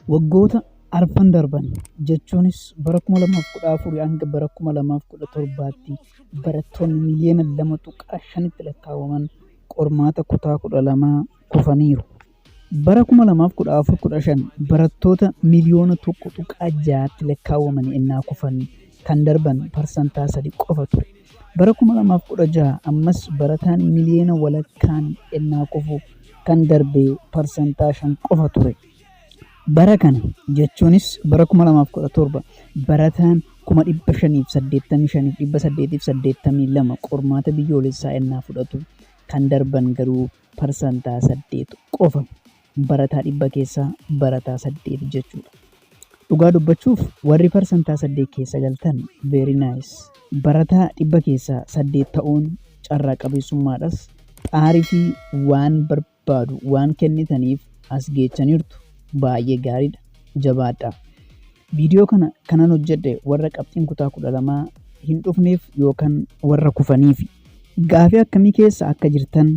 Waggoota arfan darban, jechuunis bara 2014 hanga bara 2017tti, barattoonni miiliyoona 2.5tti lakkaa'aman qormaata kutaa 12 kufaniiru. Bara 2014-15 barattoota miiliyoona 1.6tti lakkaa'aman ennaa kufan, kan darban parsantaa 3 qofa ture. Bara 2016 ammas barataan miiliyoona walakkaan ennaa kufu, kan darbe parsantaa 5 qofa ture. Bara kana, jechuunis bara 2017, barataan 585,882 qormaata biyyoolessaa ennaa fudhatu, kan darban garuu parsantaa 8 qofa. Barataa 100 keessaa barataa 8 jechuudha. Dhugaa dubbachuuf, warri parsantaa 8 keessa galtan, very nice. Barataa 100 keessaa 8 ta'uun carraa qabeessummaadhas. Xaarii fi waan barbaadu waan kennitaniif as geechaniirtu. Baay'ee gaariidha. Jabaadhaa. Viidiyoo kana kanan hojjedhe warra qabxiin kutaa 12 hin dhufneef yookaan warra kufaniifi. Gaafii akkamii keessa akka jirtan,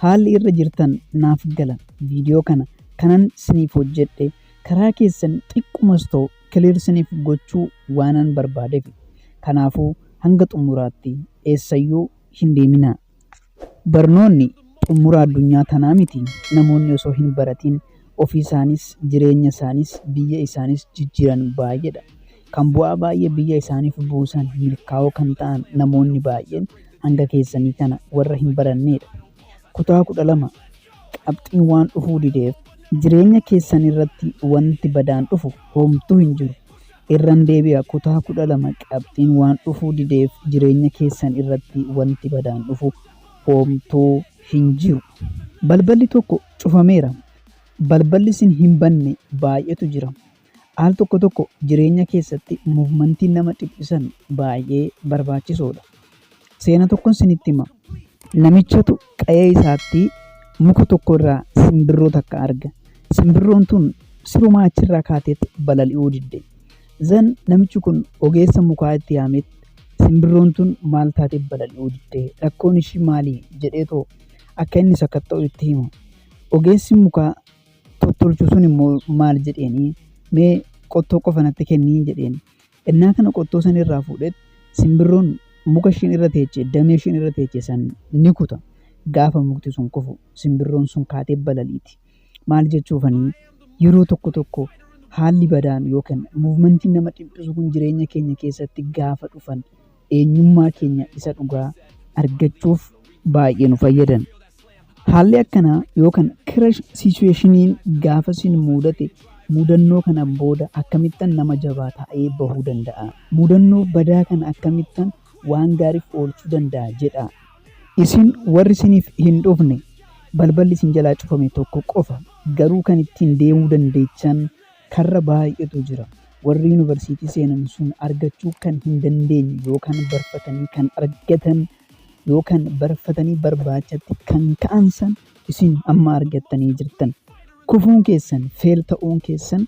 haalli irra jirtan naaf gala. Viidiyoo kana kanan siniif hojjedhe karaa keessan xiqqumas ta'u clear siniif gochuu waanan barbaadefi. Kanaafuu hanga xumuraatti eessayyuu hin deeminaa. Barnoonni xumura addunyaa tanaa miti. Namoonni osoo hin baratin ofii isaanis, jireenya isaanis, biyya isaanis jijjiiran baay'eedha. Kan bu'aa baay'ee biyya isaaniif buusan, milkaa'oo kan ta'an namoonni baay'een hanga keessanii kana warra hin baranneedha. Kutaa 12 qabxiin waan dhufuu dideef jireenya keessan irratti wanti badaan dhufu homtuu hin jiru. Irran deebi'a, kutaa 12 qabxiin waan dhufuu dideef jireenya keessan irratti wanti badaan dhufu homtuu hin jiru. Balballi tokko cufameera. Balballi sin hin banne baay'etu jira. Al tokko tokko jireenya keessatti movementiin nama dhiphisan baay'ee barbaachisoodha. Seena tokkon sinitti hima. Namichatu qa'ee isaatti muka tokko irraa simbirroo takka arga. Simbirroon tun sirumaa achirraa kaateet balali'uu didde. Zan namichi kun ogeessa mukaa itti yaameet, simbirroon tun maal taatee balali'uu didde? Rakkoon ishii maali? Jedheetoo akka inni sakatta'u itti hima. Ogeessi mukaa tottolchu sun immoo maal jedheenii, mee qottoo qofa natti kennii jedheen. Ennaa kana qottoo san irraa fuudheet simbirroon muka ishiin irra teeche, damee ishiin irra teeche san ni kuta. Gaafa mukti sun kufu simbirroon sun kaatee balaliiti. Maal jechuufanii, yeroo tokko tokko haalli badaan yookaan movementiin nama dhiphisu kun jireenya keenya keessatti gaafa dhufan eenyummaa keenya isa dhugaa argachuuf baay'ee nu fayyadan. Haalli akkanaa yookaan crash situationiin gaafa sin muudate, mudannoo kana booda akkamittan nama jabaa ta'ee bahuu danda'a? Mudannoo badaa kana akkamittan waan gaariif oolchuu danda'a jedhaa. Isin warri siniif hin dhufne, balballi isin jalaa cufame tokko qofa. Garuu kan ittiin deemuu dandeechan karra baay'eetu jira. Warri yuunivarsiitii seenan sun argachuu kan hin dandeenye yookaan barfatanii kan argatan yookaan barfatanii barbaachatti kan ka'an san isin amma argattanii jirtan. Kufuun keessan, fail ta'uun keessan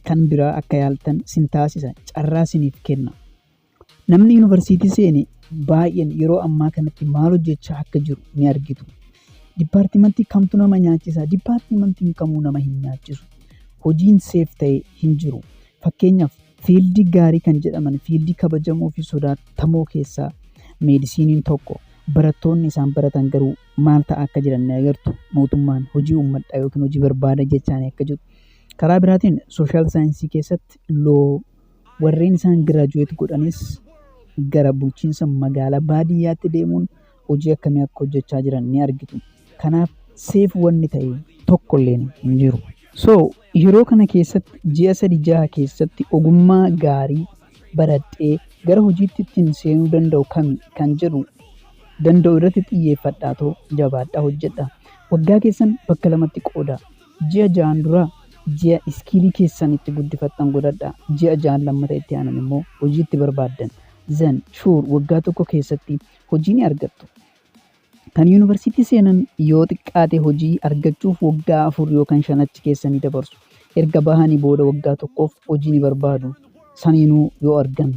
kan biraa akka yaaltan sin taasisa, carraa siniif kenna. Namni yuunivarsiitii seene baay'een yeroo ammaa kanatti maal hojjechaa akka jiru ni argitu. Dipaartimantii kamtu nama nyaachisa? Dipaartimantiin kamuu nama hin nyaachisu. Hojiin safe ta'e hin jiru. Fakkeenyaaf, fieldii gaarii kan jedhaman, fieldii kabajamoo fi sodaatamoo keessaa meedisiiniin tokko. Barattoonni isaan baratan garuu maal ta'a akka jiran ni agartu. Mootummaan hojii uummadhaa yookiin hojii barbaada jechaan akka jiru. Karaa biraatiin social science keessatti law warreen isaan graduate godhanis gara bulchiinsa magaalaa baadiyyaatti deemuun hojii akkamii akka hojjechaa jiran ni argitu. Kanaaf safe wanni ta'e tokkolleen hin jiru. So yeroo kana keessatti ji'a 3 6 keessatti ogummaa gaarii baradhee gara hojiitti ittiin seenuu danda'u kami kan jedhu danda'u irratti xiyyeeffadhaatoo jabaadhaa hojjedha. Waggaa keessan bakka lamatti qoodaa. Ji'a 6n duraa ji'a skillii keessan itti guddifattan godhadhaa. Ji'a 6n lammata itti aanan immoo hojii itti barbaaddan. Then sure, waggaa tokko keessatti hojii ni argattu. Kan yuunivarsiitii seenan yoo xiqqaate hojii argachuuf waggaa 4 yookaan 5 achi keessa ni dabarsu. Erga bahanii booda waggaa tokkoof hojii ni barbaadu. Saniinuu yoo argan.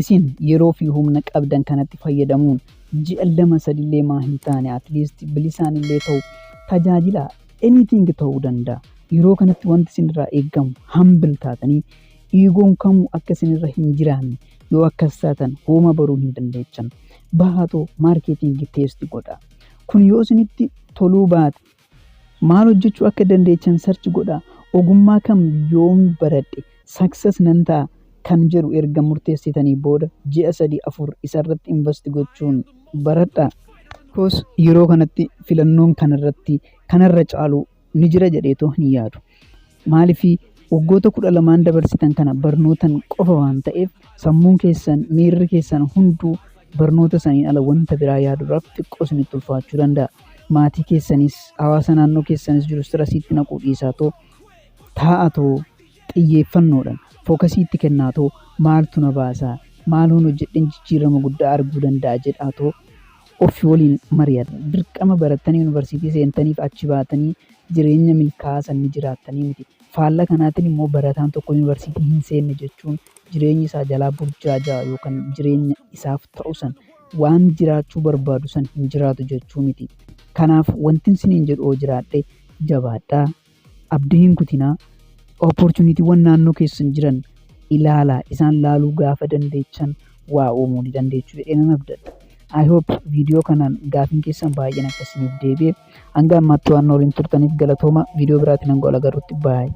Isin yeroo fi humna qabdan kanatti fayyadamuun ji'a 2 sadillee maa hin taane, at least bilisaan illee ta'u tajaajila anything ta'uu danda'a. Yeroo kanatti wanti isinirraa eegamu humble taatanii egoon kamuu akka isinirra hin jiraanne. Yoo akkas taatan hooma baruu hin dandeechan. Bahaatoo marketing test godhaa. Kun yoo isinitti toluu baate, maal hojjechuu akka dandeechan search godhaa. Ogummaa kam yoon baradhe success nan ta'a kan jedhu erga murteessitanii booda ji'a 3, 4 isarratti invest gochuun baradhaa. Koos yeroo kanatti filannoon kanarratti kanarra caalu ni jira jedheetoo hin yaadu. Maaliifii waggoota 12n dabarsitan kana barnootan qofa waan ta'eef, sammuun keessan, miirri keessan hunduu barnoota saniin ala wanta biraa yaaduudhaaf xiqqoo isinitti ulfaachuu danda'a. Maatii keessanis, hawaasa naannoo keessanis jiru stressiitti naquu dhiisaatoo, taa'atoo, xiyyeeffannoodhaan focusiitti kennaatoo, maaltu na baasaa, maaloon hojjedheen jijjiirama guddaa arguu danda'a jedhaatoo ofii waliin mari'adha. Dirqama barattanii yuunivarsiitii seentaniif achi baatanii jireenya milkaa'aa san ni jiraattanii miti. Faalla kanaatiin immoo barataan tokko yuunivarsiitii hin seenne jechuun jireenyi isaa jalaa burjaajaa yookaan jireenya isaaf ta'u san, waan jiraachuu barbaadu san hin jiraatu jechuu miti. Kanaaf wanti isiniin jedhu yoo jiraadhe, jabaadhaa. Abdii hin kutinaa. Opportunitywwan naannoo keessan jiran ilaalaa. Isaan laaluu gaafa dandeechan waa uumuu ni dandeechuu jedhee nan abdadha. I hope viidiyoo kanaan gaafiin keessan baay'een akka isiniif deebi'e. Hanga ammaatti waan waliin turtaniif galatooma. Viidiyoo biraatiin hanga wal agarrutti, baay'ee.